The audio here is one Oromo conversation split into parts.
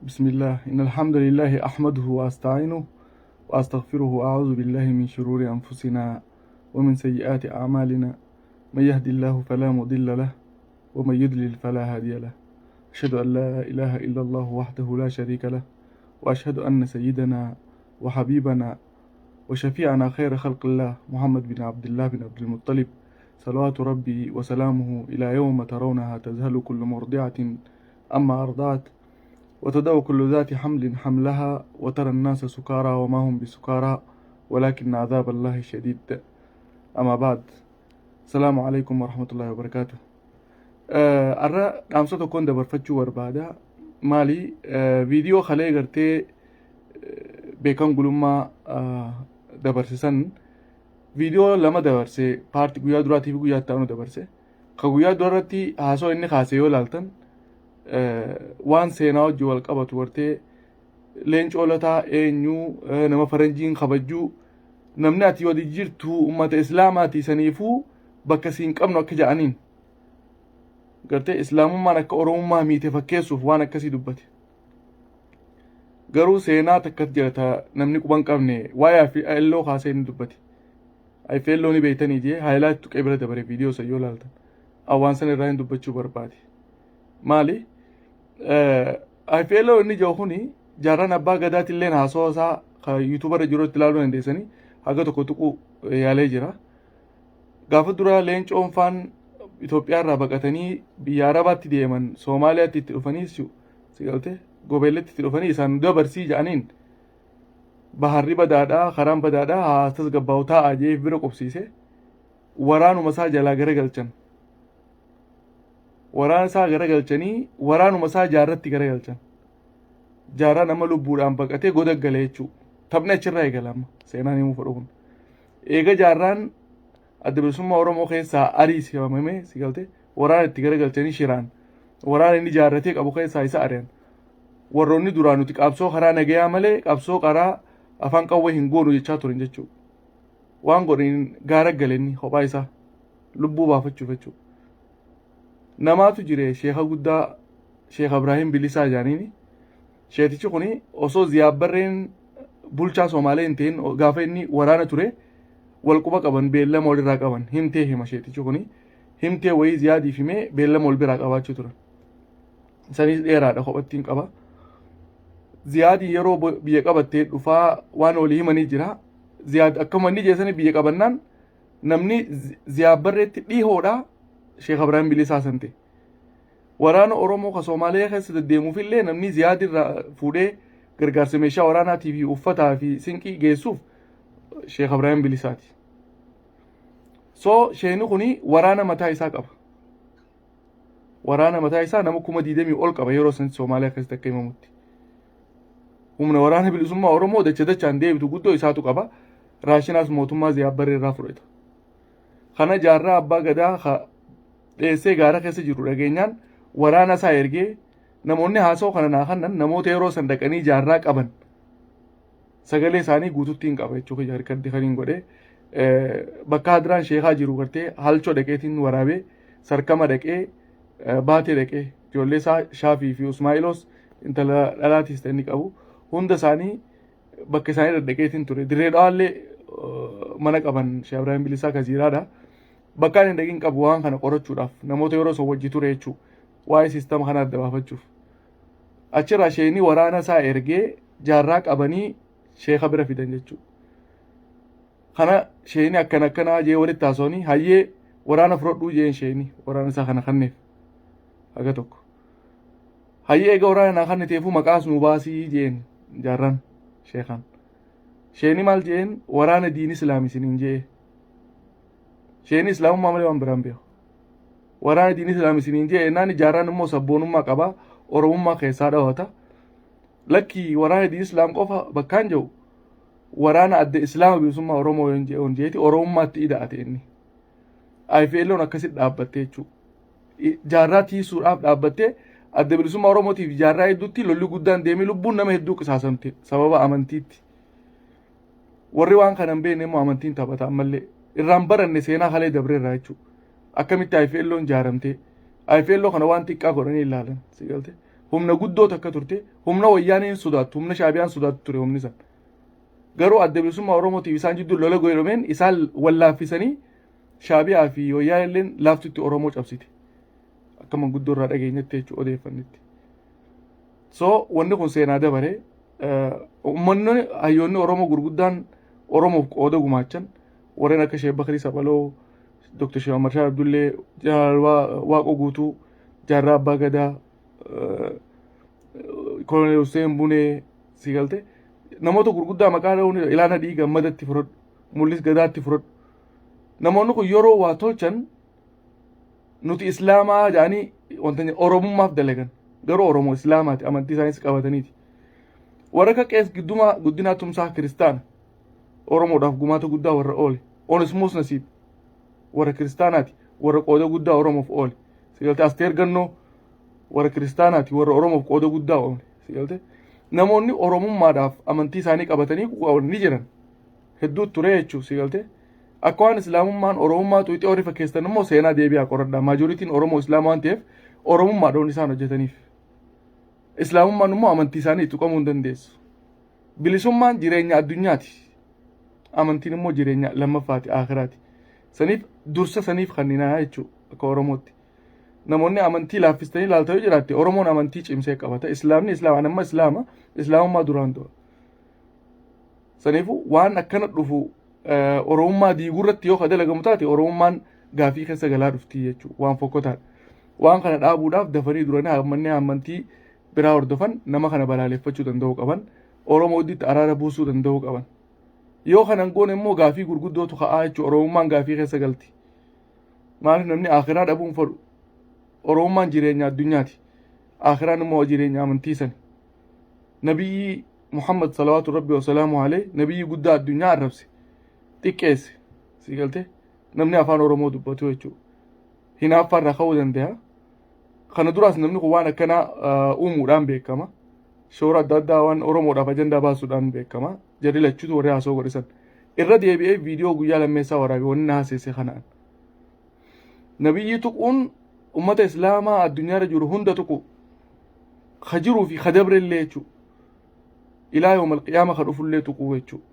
بسم الله، إن الحمد لله أحمده وأستعينه وأستغفره وأعوذ بالله من شرور أنفسنا ومن سيئات أعمالنا. من يهدي الله فلا مضل له ومن يضلل فلا هادي له. أشهد أن لا إله إلا الله وحده لا شريك له، وأشهد أن سيدنا وحبيبنا وشفيعنا خير خلق الله محمد بن عبد الله بن عبد المطلب، صلوات ربي وسلامه إلى يوم ترونها تذهل كل مرضعة أما أرضعت، وتدع كل ذات حمل حملها، وترى الناس سكارى وما هم بسكارى ولكن عذاب الله شديد. أما بعد، السلام عليكم ورحمة الله وبركاته. Arra dhaamsa tokkoon dabarfachuu barbaada. Maali? Viidiyoo kalee gartee Beekan Gulummaa dabarsisan, viidiyoo lama dabarse, paartii guyyaa duraatii fi guyyaa itti aanu dabarse. Ka guyyaa dura irratti haasoo inni kaase yoo ilaaltan, waan seenaa wajjin wal qabatu, gartee Leencoo Lataa eenyuu, nama faranjiin kabajjuu, namni ati wali jirtu ummata islaamaati, saniifuu bakka siin qabnu akka jedhaniin, gartee islaamummaan akka oromummaa miite fakkeessuuf waan akkasii dubbate. Garuu seenaa takkas jira ta namni quban qabne. Waa'ee IFLO kaasee inni dubbate. IFLO ni beeytanii jee highlight tuqee bira dabare. Viidiyoo san yoo ilaaltan, waan san irraa hin dubbachuu barbaade. Maali IFLO inni jiru kuni? Jaarraan abbaa gadaatilleen haasawaa isaa ka YouTuberra jiru itti ilaaluu dandeessanii, haga tokko tuquu yaalee jira. Gaafa dura Leencoon faan Itoophiyaa irraa baqatanii biyya Arabaatti deeman, Soomaaliyaatti itti dhufanii, si galte, gobeelletti itti dhufanii isaan dabarsii jedhaniin, baharri badaadhaa, karaan badaadhaa, haa tasgabbaa'u taa'aa jee bira qubsiise. Waraanuma isaa jalaa garagalchan. Waraana isaa garagalchanii waraanuma isaa Jaarratti garagalchan. Jaarraa nama lubbuudhaan baqatee goda gale jechuudha. Taphni achirraa eegala. Amma seenaan himuu fedhu kun. Eega Jaarraan Adda Bilisummaa Oromoo keessaa ariisifamame, si galte, waraana itti garagalchanii shiraan waraana inni jaarratee qabu keessaa isa ari'an. Warroonni duraa nuti qabsoo karaa nagayaa malee qabsoo karaa afaan qawwee hin goonu jechaa turan jechuudha. Waan godhin gaara gale inni kophaa isaa lubbuu baafachuuf jechuudha. Namaatu jire, sheeka guddaa, Sheekh Ibraahim Bilisaa jaaniini. Sheetichi kuni osoo Ziyaad Barreen bulchaa Somaalee hin ta'in gaafa inni waraana ture wal quba qaban, beellama walirraa qaban. Himtee hima sheetichi kuni, himtee wayii Ziyaadiif himee beellama wal biraa qabaachuu turan. Sanis dheeraadha, kophattiin qaba. Ziyaadii yeroo biyya qabattee dhufaa waan walii himanii jira. Ziyaad akkuma inni jeessanii biyya qabannaan namni Ziyaad Barreetti dhihoodha Sheekh Ibraahim Bilisaa san ta'e. Waraana Oromoo ka Soomaaliyaa keessa deddeemuufillee namni Ziyaad irraa fuudhee gargaarsa meeshaa waraanaatii fi uffataa fi sinqii geessuuf Sheekh Ibraahim Bilisaati. So sheeni kuni waraana mataa isaa qaba. Waraana mataa isaa nama 20,000 ol qaba yeroo san Soomaaliyaa keessatti akka himamutti. Humna Waraana Bilisummaa Oromoo dacha dachaan deebitu guddoo isaatu qaba. Raashinaas mootummaa Ziyaad Barree irraa fudhata. Kana Jaarraa abbaa gadaa ka dheessee gaara keessa jiru dhageenyaan waraana isaa ergee, namoonni haasa'u kana naa kannan namoota yeroo san dhaqanii Jaarraa qaban sagalee isaanii guututti hin qaba jechuudha. Harkatti kan hin godhe bakka hadiraan sheekaa jiru gartee halchoo dhaqeetiin waraabee, sarkama dhaqee, baatee dhaqee, ijoollee isaa Shaafii fi Usmaa'iloos, intala dhalaatiis ta'e inni qabu, hunda isaanii bakka isaanii dhaqeetiin ture. Dirree Dhawaallee mana qaban Sheekh Ibraahim Bilisaa Kaziiraadha. Bakka inni dhaqin qabu waan kana qorachuudhaaf namoota yeroo san wajji ture jechuudha. Waa'ee siistama kana adda baafachuuf. Achirraa sheekni waraana isaa ergee Jaarraa qabanii sheeka bira fidan jechuudha. Kana sheekni akkana akkanaa jee walitti haasawanii, hayyee waraana fudhadhuu jeen. Sheekni waraana isaa kana kanneef haga tokko. Hayyee, egaa waraana naa kanniteefuu maqaas nu baasii jeen Jaarraan sheekaan. Sheekni maal jeen? Waraana diin islaam isiniin jee. Sheekni islaamummaa malee waan biraan beeku. Waraana diin islaam isiniin jee jennaan, Jaarraan immoo sabboonummaa qaba, oromummaa keessaa dhawata. Lakki, waraana diin islaam qofa bakkaan jiru waraana adda islaama bilisummaa Oromoo yoon jeeti oromummaatti ida'ate inni. IFLOon akkasitti dhaabbatte jechuudha. Jaarraa tiisuudhaaf dhaabbattee Adda Bilisummaa Oromootiif Jaarraa hedduutti lolli guddaan deemee lubbuun nama hedduu qisaasamte sababa amantiitti. Warri waan kana hin beekne immoo amantiin taphata ammallee. Irraan baranne seenaa kalee dabreerraa jechuudha. Akkamitti IFLOon ijaaramte? IFLO kana waan xiqqaa godhanii ilaalan si galte. Humna guddoo takka turte, humna Wayyaaneen sodaattu, humna Shaabiyaan sodaattu ture humni san. Garuu Adda Bilisummaa Oromootiif isaan jidduu lola godhameen isaan wallaaffisanii Shaabiyaa fi Wayyaaneen laaftutti Oromoo cabsite. Akka manguddoo irraa dhageenyetti jechuudha odeeffannetti. So wanni kun seenaa dabare. Uummanni, hayyoonni Oromoo gurguddaan Oromoof qooda gumaachan, warreen akka Sheek Bakrii Saphaloo, Dr. Sheekh Marshaa Abdullee, Jeneraal Waaqoo Guutuu, Jaarraa Abbaa Gadaa, Koloneel Hussein Bunee, si galte, namoota gurguddaa maqaa dha'uun, Ilaana Dhii Gammadatti fudhadhu, Mul'is Gadaatti fudhadhu. Namoonni kun yeroo waa tolchan nuti Islaamaa jedhanii wanta Oromummaaf dalagan, garuu Oromoo Islaamaati, amantii isaanis qabataniiti. Warra akka Qees Giddumaa Guddinaa Tumsaa, Kiristaana, Oromoodhaaf gumaata guddaa warra oole. Onesmoos Nasiib warra Kiristaanaati, warra qooda guddaa Oromoof oole. Sigalte, Asteer Gannoo warra Kiristaanaati, warra Oromoof qooda guddaa oole. Sigalte, namoonni Oromummaadhaaf amantii isaanii qabatanii ni jiran. Hedduu ture jechuudha, sigalte. Akka waan Islaamummaan Oromummaa xuuxee warri fakkeessan immoo seenaa deebi'aa qoradha. Majorityn Oromoo Islaama waan ta'eef Oromummaadhaan isaan hojjetaniif. Islaamummaan immoo amantii isaanii tuqamuu hin dandeessu. Bilisummaan jireenya addunyaati. Amantiin immoo jireenya lammaffaati, akhiraati. Saniif dursa saniif kanninaa jechuudha akka Oromootti. Namoonni amantii laaffistanii ilaalta yoo jiraatte, Oromoon amantii cimsee qabata. Islaamni Islaama, amma Islaama, Islaamummaa duraan dura. Saniifuu waan akkana dhufu Oromummaa diiguu irratti yoo ka dalagamu taate, Oromummaan gaafii keessa galaa dhufti jechuudha, waan fokkotaadha. Waan kana dhaabuudhaaf dafanii duranii hammannee amantii biraa hordofan nama kana balaaleffachuu danda'uu qaban. Oromoo gidduutti araara buusuu danda'uu qaban. Yoo kana hin goone immoo gaafii gurguddootu ka'aa jechuudha. Oromummaan gaafii keessa galti. Maaliif? Namni akhiraa dhabuun fedhu. Oromummaan jireenya addunyaati. Akhiraan immoo jireenya amantii sani. Nabiyyi Muhammad salawaatu rabbi wasalaamu alayhi, nabiyyi guddaa addunyaa arrabse. Xiqqeesse. Si galtee? Namni afaan Oromoo dubbatu jechuudha. Hinaaffaa irraa ka'uu danda'a. Kana duraas namni kun waan akkanaa uumuudhaan beekama. Shoora adda addaa waan Oromoodhaaf ajandaa baasuudhaan beekama. Jarri lachuutu warri haasoo godhisan. Irra deebi'ee viidiyoo guyyaa lammeessaa waraabe wanni na haasesse kanaan. Nabiyyi tuquun ummata Islaamaa addunyaarra jiru hunda tuqu. Ka jiruu fi ka dabrellee jechuudha. Ilaa yooma alqiyaama ka dhufullee tuquu jechuudha.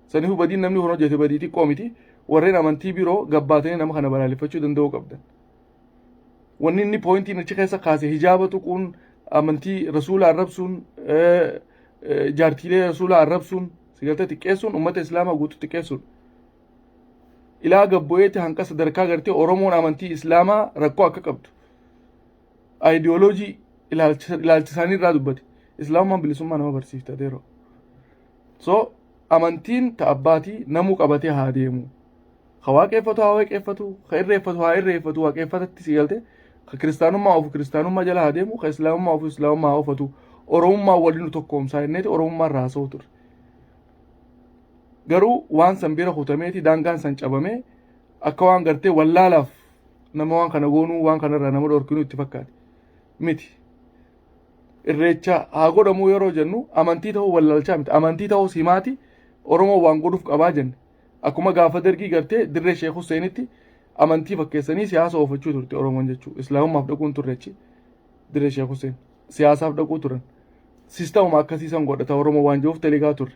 Saniifuu badiin namni kun hojjete badii xiqqoo miti. Warreen amantii biroo gabbaatanii nama kana balaaleffachuu danda'uu qabdan. Wanni inni pointiin achi keessa kaase, hijaaba tuquun, amantii rasuula arrabsuun, jaartiilee rasuula arrabsuun, sigaltee, xiqqeessuun ummata Islaamaa guutuu xiqqeessuudha. Ilaa gabbo'eetti hanqa sadarkaa gartee Oromoon amantii Islaamaa rakkoo akka qabdu. Ayidiyooloojii ilaalcha isaanii irraa dubbate. Islaamummaan bilisummaa nama barsiifta yeroo. So amantiin ta abbaatii namuu qabatee haa deemu. Ka waaqeffatu haa waaqeffatu, ka irreeffatu haa irreeffatu, waaqeffatatti, si galte, ka kiristaanummaa ofu kiristaanummaa jala haa deemu, ka Islaamummaa ofu Islaamummaa haa oofatu. Oromummaa waliin nu tokkoomsaa jenneeti Oromummaa irraa haasa'u ture. Garuu waan san bira kutameeti, daangaan san cabamee, akka waan gartee wallaalaaf nama waan kana goonuu, waan kanarraa nama dhorkinuu itti fakkaate miti. Irreecha haa godhamuu yeroo jennu amantii ta'uu wallaalchaa miti. Amantii ta'uu simaati, Oromoo waan godhuuf qabaa jenne. Akkuma gaafa Dargii gartee dirree Sheekh Huseenitti amantii fakkeessanii siyaasa oofachuu turte Oromoon jechuudha. Islaamummaaf dhaquun turre achi dirree Sheekh Huseen. Siyaasaaf dhaquu turan. Siistamuma akkasiisan godhata Oromoo waan jiruuf taligaa turre.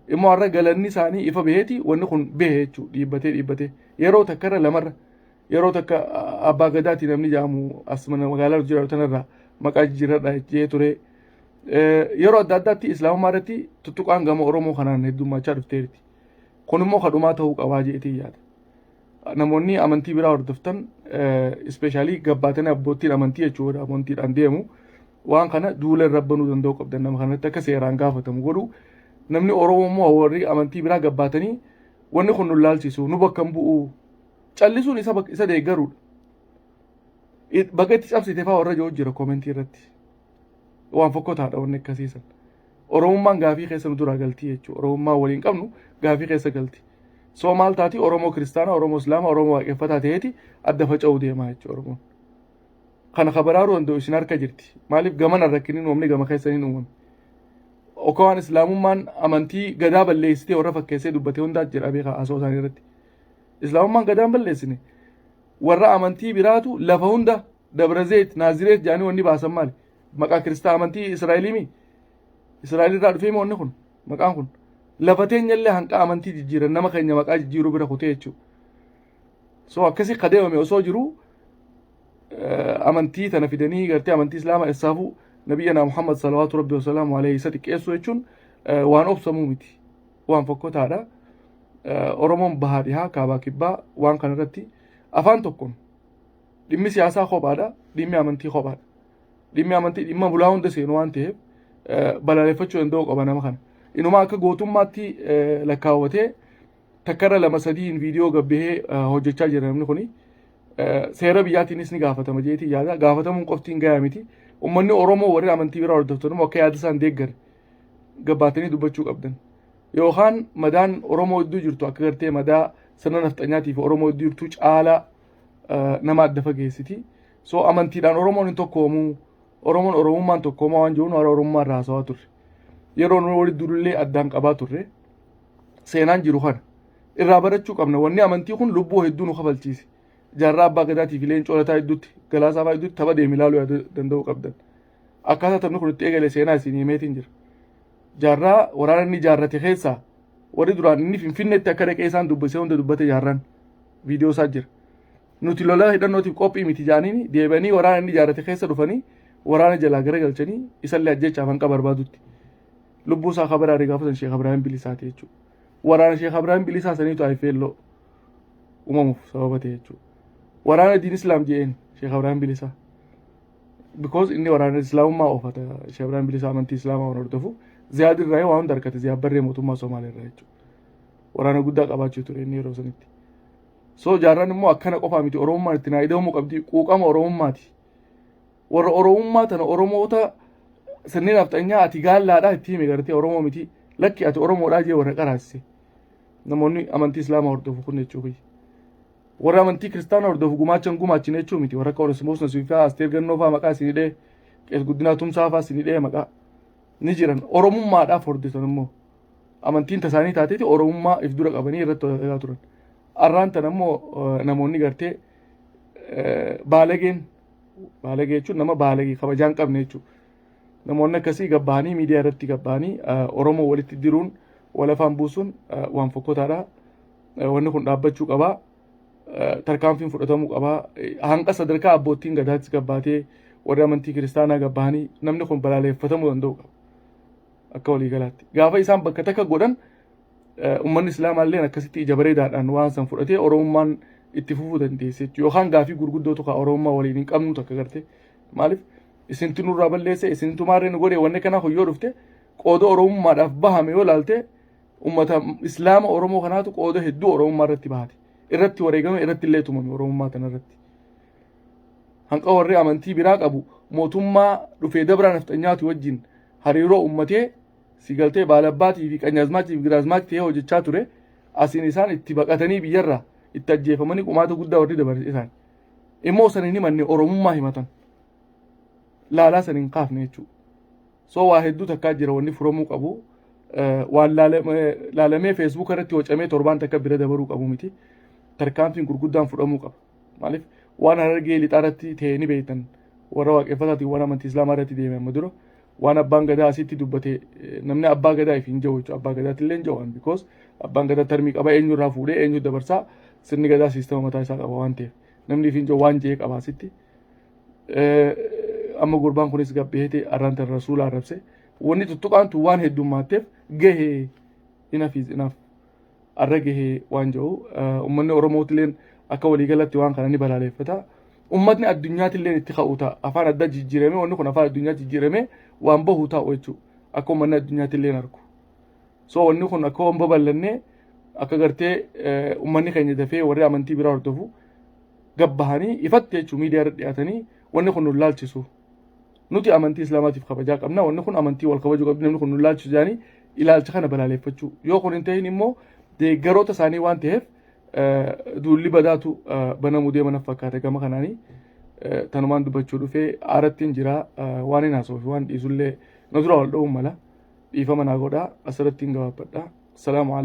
Immoo har'a galanni isaanii ifa baheeti, wanni kun bahe jechuudha, dhiibbatee dhiibbatee. Yeroo takkarra lamarra, yeroo takka abbaa gadaati namni jedhamu as mana magaalaa jiraatu tanarraa maqaa jijjiirradha jee ture. Yeroo adda addaatti Islaamummaa irratti tuttuqaan gama Oromoo kanaan heddummachaa dhufteerti. Kun immoo kadhumaa ta'uu qabaa jeetii yaada. Namoonni amantii biraa hordoftan, especially gabbaatanii abboottiin amantii jechuudha, amantiidhaan deemu, waan kana duula irra banuu danda'uu qabdan, nama kanatti akka seeraan gaafatamu godhu. Namni Oromoo immoo warri amantii biraa gabbaatanii wanni kun nu laalchisu, nu bakka hin bu'u, callisuun isa isa deeggaruudha. Bakka itti cabsite fa'aa warra jiru jira commentii irratti. Waan fokkotaadha wanni akkasiisan. Oromummaan gaafii keessa nu duraa galtii jechuudha. Oromummaan waliin qabnu gaafii keessa galti. So maal taati? Oromoo Kiristaanaa, Oromoo Islaamaa, Oromoo Waaqeffataa ta'eeti adda faca'uu deemaa jechuudha Oromoon. Kana kabaraaruu danda'u isin harka jirti. Maaliif gamana rakkiniin uumamni gama keessa hin uumame? Akka waan Islaamummaan amantii gadaa balleessitee warra fakkeessee dubbate hundaa jira beekaa haasoo isaanii irratti. Islaamummaan gadaa hin balleessine. Warra amantii biraatu lafa hunda Dabra Zeet, Naazireet jedhanii wanni baasan maali? Maqaa kiristaa amantii Israa'eliimi. Israa'el irraa dhufee moo inni kun maqaan kun lafa teenyallee hanqa amantii jijjiiran nama keenya maqaa jijjiiruu bira kutee jechuudha. So akkasii kadeemame osoo jiru amantii tana fidanii gartee amantii islaamaa essaafuu nabiyyanaa Muhammad salawaatu rabbi wasalaamu alayhi isa xiqqeessuu jechuun waan obsamuu miti waan fokkotaadha. Oromoon bahaa dhihaa kaabaa kibbaa waan kana irratti afaan tokkoon dhimmi siyaasaa kophaadha dhimmi amantii kophaadha. Dhimmi amantii dhimma bulaa hunda seenu waan ta'eef balaaleffachuu danda'uu qaba nama kana. Inuma akka gootummaatti lakkaawwatee takkarra lama sadiin viidiyoo gabbahee hojjechaa jira namni kuni. Seera biyyaatiinis ni gaafatama jeetii yaada. Gaafatamuun qofti hin gahaa miti. Uummanni Oromoo warri amantii biraa hordoftan immoo akka yaada isaan deeggare gabbaatanii dubbachuu qabdan. Yookaan madaan Oromoo iddoo jirtu akka gartee madaa sirna nafxanyaatii fi Oromoo iddoo jirtu caalaa nama adda fageessiti. So amantiidhaan Oromoon hin tokkoomuu. Oromoon Oromummaan tokkoomaa waan jiruun hara Oromummaa irraa haasawaa turre. Yeroo nu walitti duulullee addaan qabaa turre. Seenaan jiru kana. Irraa barachuu qabna. Wanni amantii kun lubbuu hedduu nu kafalchiise. Jaarraa abbaa gadaatii fi leencoo lataa hedduutti galaasaa fa'aa hedduutti tapha deemi ilaaluu yaaduu danda'uu qabdan. Akkaataa taphni kun itti eegale seenaa isin himeetiin jira. Jaarraa waraana inni jaarrate keessaa warri duraan inni Finfinneetti akka dhaqee isaan dubbisee hunda dubbate jaarraan viidiyoo isaa jira. Nuti lola hidhannootiif qophii miti jaaniin deebi'anii waraana inni ijaarrate keessa dhufanii waraana jalaa garagalchanii isallee ajjeechaaf hanqa barbaadutti. Lubbuu isaa kabaraare gaafa san Sheekh Ibraahim Bilisaati jechuudha. Waraana Sheekh Ibraahim Bilisaa saniitu Ayifeelloo uumamuuf sababa ta'e jechuudha. Waraana diin Islaam je'een Sheekh Ibraahim Bilisaa. Because inni waraana Islaamummaa oofata Sheekh Ibraahim Bilisaa amantii Islaamaa waan hordofu Ziyaad irraa waan hunda argate Ziyaad Barree mootummaa Somaaliyaa irraa jechuudha. Waraana guddaa qabaachuu ture inni yeroo sanitti. So jaarraan immoo akkana qofaa miti Oromummaan itti naa ida'amuu qabdi quuqama Oromummaati. Warra Oromummaa tana Oromoota sirni nafxanyaa ati gaallaadhaa itti hime gartee Oromoo miti lakki ati Oromoodhaa jee warra qaraasise. Namoonni amantii Islaamaa hordofu kun jechuu kiyya. Warra amantii kiristaanaa hordofu gumaacha hin gumaachine jechuu miti warra akka Onesimoos Nasiifaa Asteer Gannoo fa'aa maqaa isin hidhee Qees Guddinaa Tumsaa fa'aa isin hidhee maqaa ni jiran Oromummaadhaaf hordofan immoo. Amantiin tasaanii taateeti Oromummaa if dura qabanii irratti hojjetaa turan. Arraan tana immoo namoonni gartee baalageen baalagee jechuun nama baalagee kabajaa hin qabne jechuudha. Namoonni akkasii gabbahanii miidiyaa irratti gabbahanii Oromoo walitti diruun wal afaan buusuun waan fokkotaadha. Wanni kun dhaabbachuu qaba. Tarkaanfiin fudhatamuu qaba. Hanqa sadarkaa abboottiin gadaattis gabbaatee warri amantii kiristaanaa gabbahanii namni kun balaaleffatamuu danda'u qaba. Akka waliigalaatti. Gaafa isaan bakka takka godhan uummanni islaamaa illee akkasitti ija bareedaadhaan waan san fudhatee Oromummaan itti fufuu dandeesse jechuudha. Yookaan gaafii gurguddootu kaa Oromummaa waliin hin qabnu takka garte. Maaliif isintu nurraa balleesse isintu maarree nu godhe wanni kanaa hoyyoo dhufte qooda Oromummaadhaaf bahame yoo ilaalte uummata islaama Oromoo kanaatu qooda hedduu Oromummaa irratti bahate. Irratti wareegame irratti illee tumame Oromummaa kana irratti. Hanqa warri amantii biraa qabu mootummaa dhufee dabraa nafxanyaatu wajjin hariiroo uummatee si galtee baalabbaatii fi qanyaazmaachii fi giraazmaachii ta'ee hojjechaa ture asiin isaan itti baqatanii biyyarraa itti ajjeefamanii qumaata guddaa warri dabarse isaan. Immoo san hin himanne Oromummaa himatan. Laalaa san hin kaafne jechuudha. So waa hedduu takkaa jira wanni furamuu qabu. Waan laalamee feesbuuk irratti hocamee torbaan takka bira dabaruu qabu miti. Tarkaanfiin gurguddaan fudhamuu qaba. Maaliif waan Harargee lixaa irratti ta'e ni beektan warra waaqeffataatiin waan amantii islaamaa irratti deeme amma dura waan abbaan gadaa asitti dubbate namni abbaa gadaa if hin jiru jechuudha. Abbaa gadaatti illee hin jiru because abbaan gadaa tarmii qaba eenyu irraa fuudhee eenyu dabarsaa sirni gadaa siistama mataa isaa qaba waan ta'eef namni if hin jiru waan je'ee qaba asitti. Amma gurbaan kunis gabbeete arraan tan rasuula arrabse wanni tuttuqaan tun waan heddummaatteef gahee enough is enough. Arra gahee waan jedhu uummanni Oromootilleen akka waliigalatti waan kana ni balaaleffata. Uummatni addunyaatillee itti ka'u ta'a. Afaan addaa jijjiiramee wanni kun afaan addunyaa jijjiiramee waan bahu ta'u jechuudha. Akka uummanni addunyaatillee argu. So wanni kun akka waan babal'annee akka gartee uummanni keenya dafee warri amantii biraa hordofu gabbahanii ifatti jechuudha miidiyaa irra dhiyaatanii wanni kun nu laalchisu. Nuti amantii islaamaatiif kabajaa qabna wanni kun amantii wal kabajuu qabdi namni kun nu laalchisu jedhanii ilaalcha kana balaaleffachuu. Yoo kun hin ta'in immoo deeggaroota isaanii waan ta'eef duulli badaatu banamuu deema naf fakkaata gama kanaanii tanumaan dubbachuu dhufee aarattiin jira waan hin haasa'uuf waan dhiisullee na dura wal dha'uun mala dhiifama naa godhaa asirratti hin gabaabbadha. Salaamu alaikum.